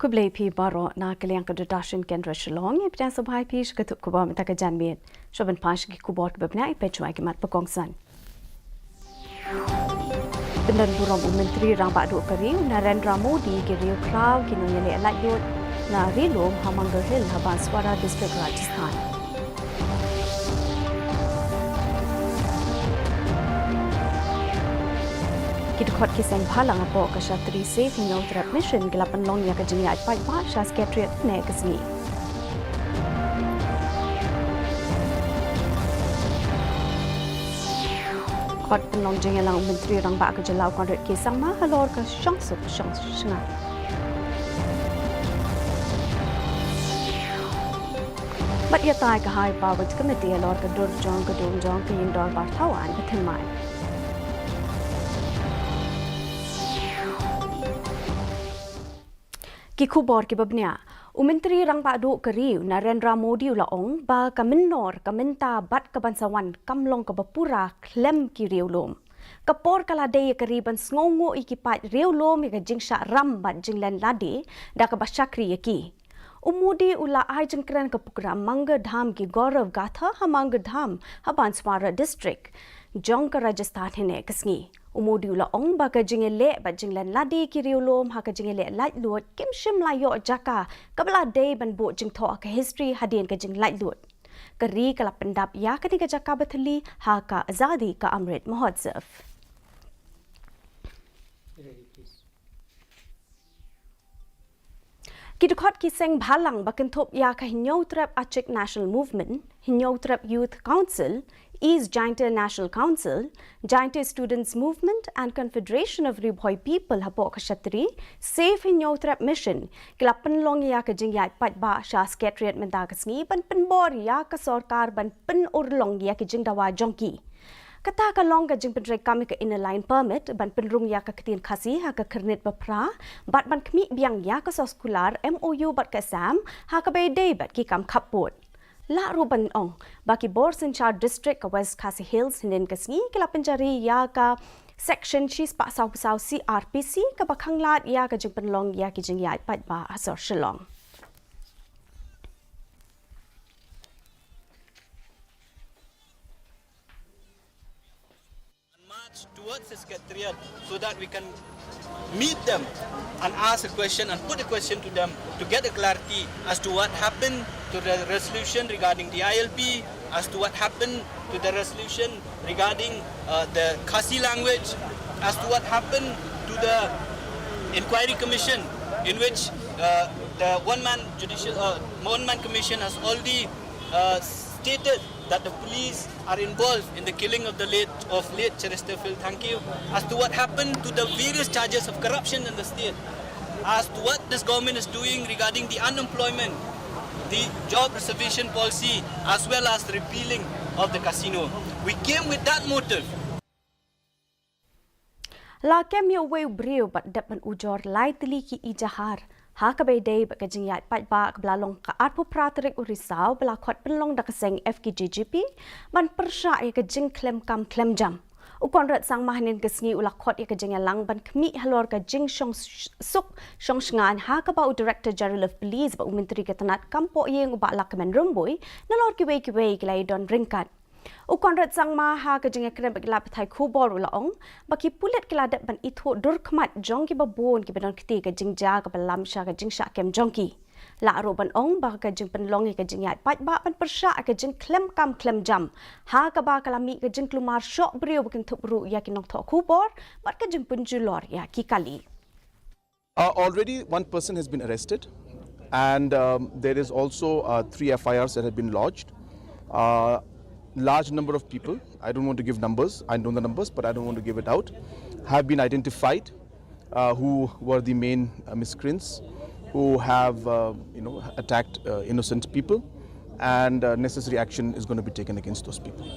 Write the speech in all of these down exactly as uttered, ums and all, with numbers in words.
Khublei phi baroh na ka liang ka Doordarshan Kendra Shillong, ngi pdiang sngewbha ïa phi sha ka tnat khubor mynta ka janmiet. Sha ban pan sha ki khubor kiba bniah, peit shuwa ïa ki mat ba kongsan. Pyndonburom u Myntri Rangbah Duh ka Ri u Narendra Modi ïa ki riew khraw ki nongïaleh laitluid na Ri Lum ha Mangar Hill ha Banswara District, Rajasthan. Ki dkhot ki seng bhalang hapoh ka Shatri Save Hynñiewtrep Mission ki la pynlong ïa ka jingïaid paidbah sha Secretariat mynne ka sngi. Khot pynlong jingïalang u Myntri Rangbah ka Jylla u Conrad K Sangma halor ka shongsuk shongshngaiñ. Bad ïatai ka High Powered Committee halor ka dur jong ka dum jong ka Ïingdorbar Thawaiñ ka thymmai. Ki khubor kiba bniah. U Myntri Rangbah Duh ka Ri u Narendra Modi u la ong ba ka mynnor, ka mynta bad ka ban sa wan kam long kaba pura khlem ki riewlum. Ka por ka la dei ïa ka ri ban sngewnguh ïa ki paid riewlum ïa ka jingshah ram bad jinglen lade da kaba shakri ïa ki. U Modi u la ai jingkren ha ka prokram Mangar Dham Ki Gaurav Gatha ha Mangar Dham ha Banswara District jong ka Rajasthan hynne ka sngi. U Modi u la ong ba ka jingïaleh bad jinglen lade ki riewlum ha ka jingïaleh laitluid kim shym la ïoh jaka kaba la dei ban buh jingthoh ha ka history hadien ka jinglaitluid. Ka ri ka la pyndap ïa kane ka jaka ba thylli ha ka Azadi Ka Amrit Mahotsav. Ki dkhot ki seng bhalang ba kynthup ïa ka Hynñiewtrep Achik National Movement, Hynñiewtrep Youth Council, East Jaintia National Council, Jaintia Students Movement and Confederation of Ri Bhoi People hapoh ka Shatri Save Hynñiewtrep Mission ki la pynlong ïa ka jingïaid paidbah sha Secretariat mynta ka sngi ban pynbor ïa ka sorkar ban pynurlong ïa ki jingdawa jong ki. Kata ka long ka jingpyntrei kam ïa ka Inner Line Permit ban pynrung ïa ka ktien Khasi ha ka Khyrnit ba phra bad ban khmih biang ïa ka soskular M O U bad ka Assam ha kaba ïadei bad ki kam khappud. Lah ruh ban ong ba ki bor synshar district ka West Khasi Hills hynnin ka sngi ki la pynjari ïa ka Section shispah sawphew saw C R P C kaba khanglad ïa ka jingpynlong ïa ki jingïaid paidbah ha sor Shillong. And march towards the Secretariat so that we can meet them and ask a question and put a question to them to get a clarity as to what happened to the resolution regarding the I L P, as to what happened to the resolution regarding uh, the Khasi language, as to what happened to the inquiry commission in which uh, the one-man judicial uh, one-man commission has already uh, stated that the police are involved in the killing of the late of late Cheristerfield Thangkhiew, as to what happened to the various charges of corruption in the state, as to what this government is doing regarding the unemployment, the job reservation policy, as well as the repealing of the casino. We came with that motive. La kem ïa uwei u briew bad dep ban ujor lai tylli ki ijahar ha kaba ïadei bad ka jingïaid paidbah kaba la long ka arphew phra tarik u Risaw ba la khot pynlong da ka seng F K J G P ban pyrshah ïa ka jingkhlem kam khlem jam. U Conrad Sangma hynnin ka sngi u la khot ïa ka jingïalang ban khmih halor ka jingshong suk shong shngaiñ ha kaba u Director General of Police bad u Myntri ka tnat kam poh ïing u Bah Lahkmen Rymbui nalor kiwei kiwei ki la ïadon ryngkat. U Conrad Sangma ha ka jingïakren bad ki lad pathai khubor u la ong ba ki pulit ki la dep ban ithuh dur khmat jong kiba bun kiba don kti ka jingjia kaba lam sha ka jingshah kem jong ki. Lah ruh ban ong ba ka jingpynlong ïa ka jingïaid paidbah ban pyrshah ïa ka jingkhlem kam khlem jam ha kaba ka la mih ka jingkulmar shoh briew ba kynthup ruh ïa ki nongthoh khubor bad ka jingpynjulor ïa ki kali. Uh, already one person has been arrested, and um, there is also uh, three F I Rs that have been lodged. Uh, large number of people, I don't want to give numbers, I know the numbers, but I don't want to give it out, have been identified, uh, who were the main uh, miscreants who have uh, you know, attacked uh, innocent people, and uh, necessary action is going to be taken against those people.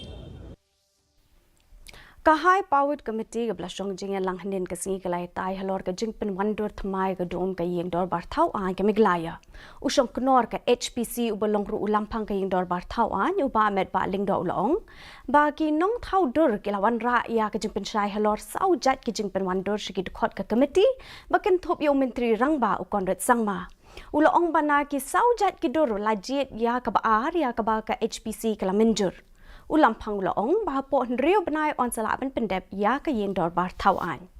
Ka High Powered Committee kaba la shong jingïalang hynnin ka sngi ka la ïatai halor ka jingpynwandur thymmai ka dum ka Ïing Dorbar Thaw Aiñ ka Meghalaya. U shongknor ka H P C uba long ruh u Lamphang ka Ïing Dorbar Thaw Aiñ, u Bah Metbah Lyngdoh, u la ong ba ki nongthaw dur ki la wanrah ïa ka jingpynshai halor saw jait ki jingpynwandur sha ki dkhot ka committee ba kynthup ïa u Myntri Rangbah u Conrad Sangma. U la ong ba na ki saw jait ki dur la jied ïa kaba ar ïa kaba ka H P C ka la mynjur. U Lamphang u la ong ba hapoh hynriew bnai yn sa lah ban pyndep ïa ka Ïing Dorbar Thaw Aiñ.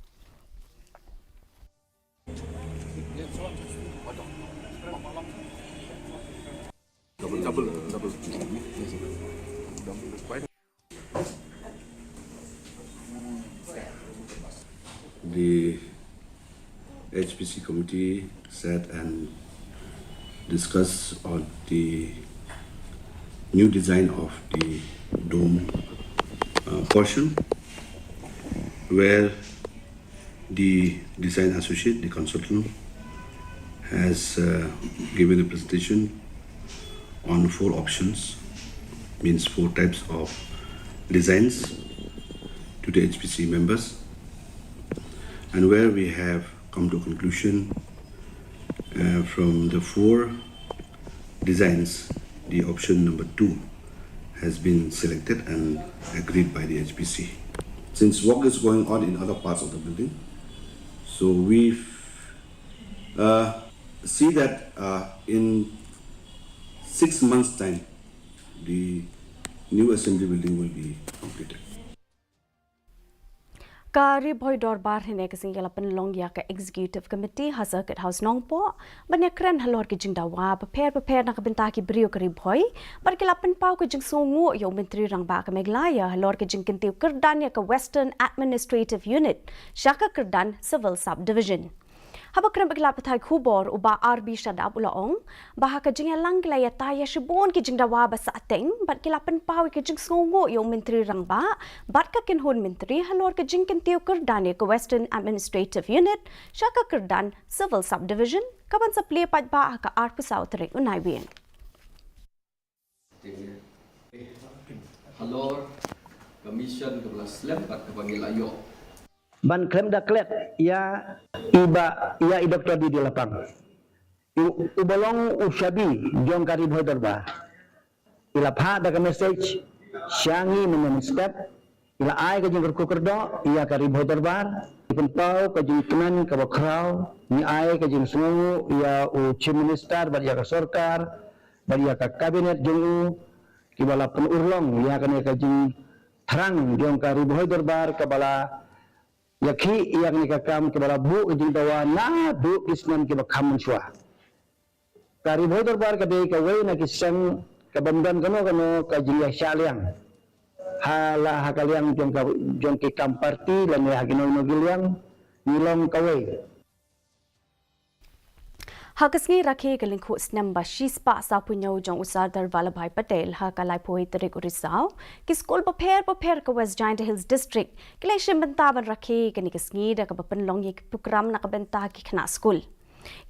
Double, double, double. The H P C committee sat and discussed on the new design of the dome, uh, portion, where the design associate, the consultant, has, uh, given a presentation on four options, means four types of designs, to the H P C members, and where we have come to a conclusion, uh, from the four designs, the option number two has been selected and agreed by the H P C. Since work is going on in other parts of the building, so we, uh, see that, uh, in six months' time, the new assembly building will be completed. Ka Ri Bhoi Dorbar hynne ka sngi ka la pynlong ïa ka Executive Committee ha Circuit House Nongpoh ban ïakren halor ki jingdawa bapher bapher na ka bynta ki briew ka Ri Bhoi, bad ki la pynpaw ka jingsngewnguh ïa u Myntri Rangbah ka Meghalaya halor ka jingkyntiew kyrdan ïa ka Western Administrative Unit sha ka kyrdan Civil Subdivision. Haba kren bad ki lad pathai khubor, u Bah R B Shadap u la ong ba ha ka jingïalang ki la ïatai ïa shibun ki jingdawa ba sahteng, bad ki la pynpaw ïa ka jingsngewnguh ïa u Myntri Rangbah bad ka kynhun myntri halor ka jingkyntiew kyrdan ïa ka Western Administrative Unit sha ka kyrdan Civil Subdivision, kaban sa plie paidbah ha ka arphew saw tarik u Naiwieng. Halor ka mission kaba la slem bad kaba ngi la ïoh. Ban khlem da klet ïa i Bah, ïa i Doktor D D Lapang, u, uba long u shabi jong ka Ri Bhoi Dorbar. I la phah da ka message sha ngi mynne mynstep. I la ai ka jingkyrkhu kyrdoh ïa ka Ri Bhoi Dorbar. I pynpaw ka jingkmen kaba khraw. Ngi ai ka jingsngewnguh ïa u Chief Minister bad ïa ka sorkar bad ïa ka cabinet jong u, kiba la pynurlong ïa kane ka jingthrang jong ka Ri Bhoi Dorbar kaba la ïakhih ïa kane ka kam, kiba la buh ka jingdawa naduh ki snem kiba kham mynshuwa. Ka Ri Bhoi Dorbar ka dei kawei na ki seng kabym don kano kano ka jingïashah liang. Ha la ha ka liang jong ka, jong ki kam party lane ha kino kino ki liang, ngi long kawei. Ha ka sngi rakhe ka lyngkhuh snem ba shispah sawphew hynñiew jong u Sardar Vallabhbhai Patel ha ka laiphew wei tarik u Risaw, ki skul bapher bapher ka West Jaintia Hills District ki la shim bynta ban rakhe kane ka sngi da kaba pynlong ïa ki program na ka bynta ki khynnah skul.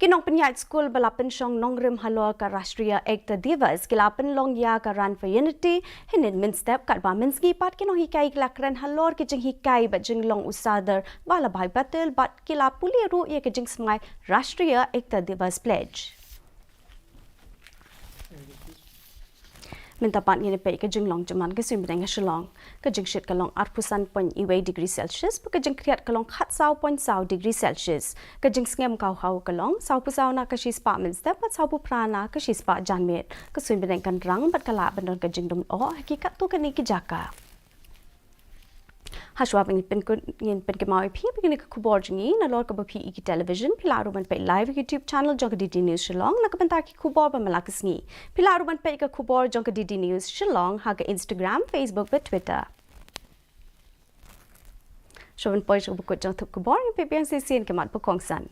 Ki nongpynïaid skul ba la pynshong nongrim halor ka Rashtriya Ekta Diwas ki la pynlong ïa ka Run for Unity hynnin mynstep, katba mynsngi pat ki nonghikai ki la kren halor ki jinghikai bad jinglong u Sardar Vallabhbhai Patel bad ki la pule ruh ïa ka jingsmai Rashtriya Ekta Diwas Pledge. Mynta pat ngin ïa peit ka jinglong jingman ka suiñ bneng ha Shillong. Ka jingshit ka long arphew san point wei degree Celsius, bad ka jingkhriat ka long khatsaw point saw degree Celsius. Ka jingsngem ka haw ka long sawphew saw na ka shispah mynstep bad sawphew phra na ka shispah janmiet. Ka suiñ bneng kan rang bad ka lah ban don ka jingdum oh ha ki katto katne ki jaka. Hashwa ba ngin pynkut, ngin pynkynmaw ïa phi ba kine ki khubor jong ngi nalor kaba phi ïohi ha ki television, phi lah ruh ban peit live ha ka YouTube channel jong ka D D News Shillong na ka bynta ki khubor ba man la ka sngi. Phi lah ruh ban peit ïa ka khubor jong ka D D News Shillong ha ka Instagram, Facebook bad Twitter. Shuwa ban poi sha kaba kut jong ka thup khubor, ngin peit biang shisien ki mat ba kongsan.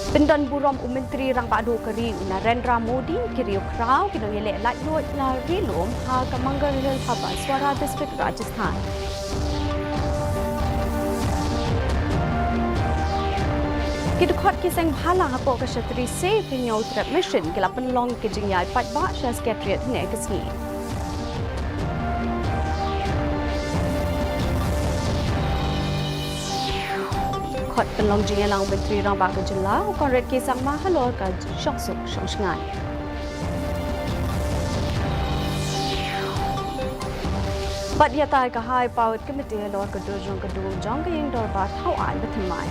Pyndonburom u Myntri Rangbah Duh ka ri u Narendra Modi, ki riewkhraw ki nongïaleh laitluid na Ri Lum ha ka Mangar Hill Hub Banswara District, Rajasthan. Ki dkhot ki seng bhalang hapoh ka Shatri Save Hynñiewtrep Mission ki la pynlong ka jingïaid paidbah sha Secretariat hynne ka sngi. Pynlong jingïalang u Myntri Rangbah ka jylla u Conrad K Sangma halor ka shongsuk shongshngaiñ. Bad ïatai ka High Powered Committee halor ka dur jong ka dung jong ka ïing dorbar hawai ba thymmai.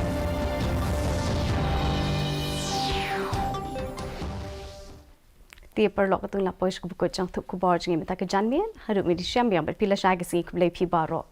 Te paralok, katto ngi la poi sha kaba kut jong thup khubor jong ngi mynta ka janmiet. Haduh mynta shem biang bad phi lashai ka sngi, khublei phi baroh.